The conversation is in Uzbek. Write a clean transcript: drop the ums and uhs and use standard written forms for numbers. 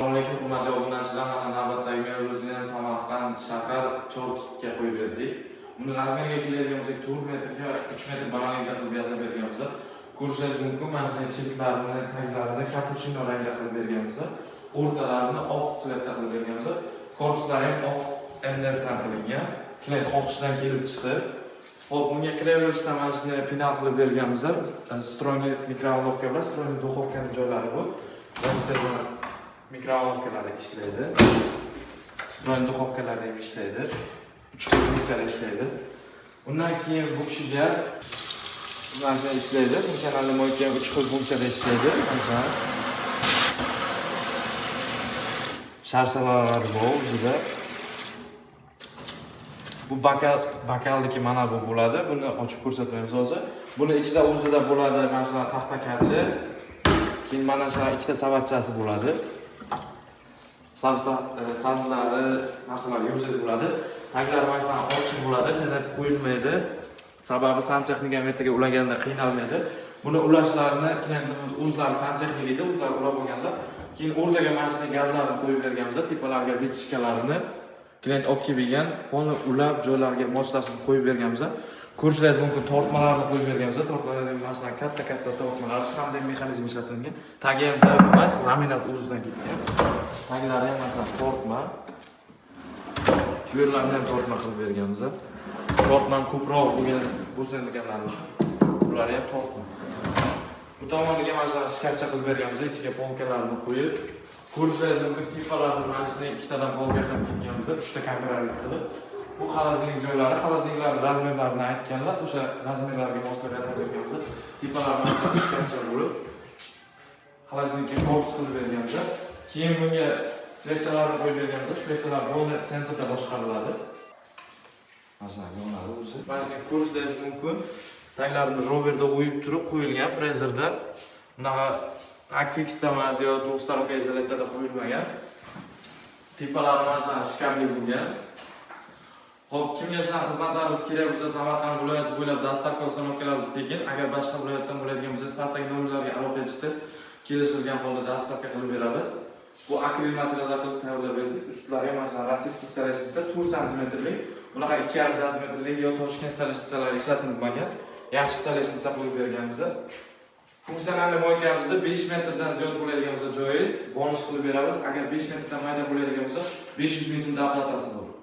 Assalomu alaykum, hurmatli obunachilar. Mana navbatdagi mebelimizni Samarqand shahar Chortutga qo'yib berdik. Buni razmeriga keladigan bo'lsak, 4 metrga 3 metr balandlikda qilib yasab berganmiz. Ko'rishingiz mumkin, mana shunday chetlarini, taglarini kapuchino rangda qilib berganmiz. O'rtalarini oq цвет da qilib berganmiz. Korpuslari ham oq MDF dan qilingan. Klient xohishidan kelib chiqib, xo'p, bunga kiraverishdan mana shunday penal qilib berganmiz. Встроенный микроволновка bilan встроенный духовка ning joylari bu. Микроволновка lari ishlaydi. Встроенный духовка lari ham ishlaydi. 3 xil funksiyada ishlaydi. Undan keyin bu kishiga mana shu ishlaydi. Функциональный мойка ham 3 xil funksiyada ishlaydi. Masalan, sharshalalari bor o'zida. Bu bakalniki mana bu bo'ladi. Buni ochib ko'rsatmaymiz hozir. Buni ichida o'zida bo'ladi, masalan, taxtakachi. Keyin mana shu ikkita savatchasi bo'ladi. Sabzalari, narsalar yuvsangiz bo'ladi. Taglari masalan ochiq bo'ladi, TDF qo'yilmaydi. Sababi santexnika ham ertaga ulaganda qiynalmaydi. Buni ulashlarini klientlarimiz o'zlari santexnik edi, o'zlari ulab olganlar. Keyin o'rtaga mana shunday gazlarni qo'yib berganmiz, tepalarga вытяжка larini klient olib kelib bergan, polni ulab joylariga moslashtirib qo'yib berganmiz. Ko'rishingiz mumkin, tortmalarni qo'yib berganmiz. Tortmalar masalan katta-katta tortmalar, qanday mexanizm ishlatilgan. Tagi ham DF emas, laminat o'zidan ketgan. Taglari ham masalan tortma. Bu yerlarni ham tortma qilib berganmiz. Tortma ham ko'proq bo'lgan bo'lsin deganlar uchun. Bular ham tortma. Bu tomoniga masalan shkafcha qilib berganmiz, ichiga polkalarni qo'yib, ko'rishingiz mumkin, tepalarni mana shunday ikkitadan polka qilib ketganmiz, 3 ta kameralik qilib. Bu холодильник joylari, холодильник lar razmerlarini aytganlar, o'sha razmerlarga moslab yasab berganmiz. Tepalar masalan shkafcha bo'lib, холодильник ka korpus qilib berganmiz. Keyin bunga свеча larni qo'yib berganmiz. Свеча lar полный sensorda boshqariladi. Masalan, yonadi o'zi. Mana shuni ko'rishingiz mumkin. Taglarini roverda o'yib turib qo'yilgan frezerda. Bunaqa Akfixda emas yo двухсторонка izolyatda qo'yilmagan. Tepalari masalan shkafli bo'lgan. Xo'p, kimga shunaqa xizmatlarimiz kerak bo'lsa, Samarqand viloyati bo'ylab доставка, установка larimiz tekin. Agar boshqa viloyatdan bo'ladigan bo'lsangiz, pastdagi nomerlarga aloqaga chiqsa, kelishilgan holda доставка qilib beramiz. Bu akril materialda qilib tayyorlab berdik. Ustlari ham masalan российский столешница 4 santimetrlik, bunaqa 2,5 santimetrlik yo Toshkent столешница lari ishlatilmagan. Yaxshi столешница qo'yib berganmiz. Функциональный мойка mizda 5 metrdan ziyod bo'ladigan bo'lsa joyi bonus qilib beramiz. Agar 5 metrdan mayda bo'ladigan bo'lsa, 500 ming so'm доплата si bor.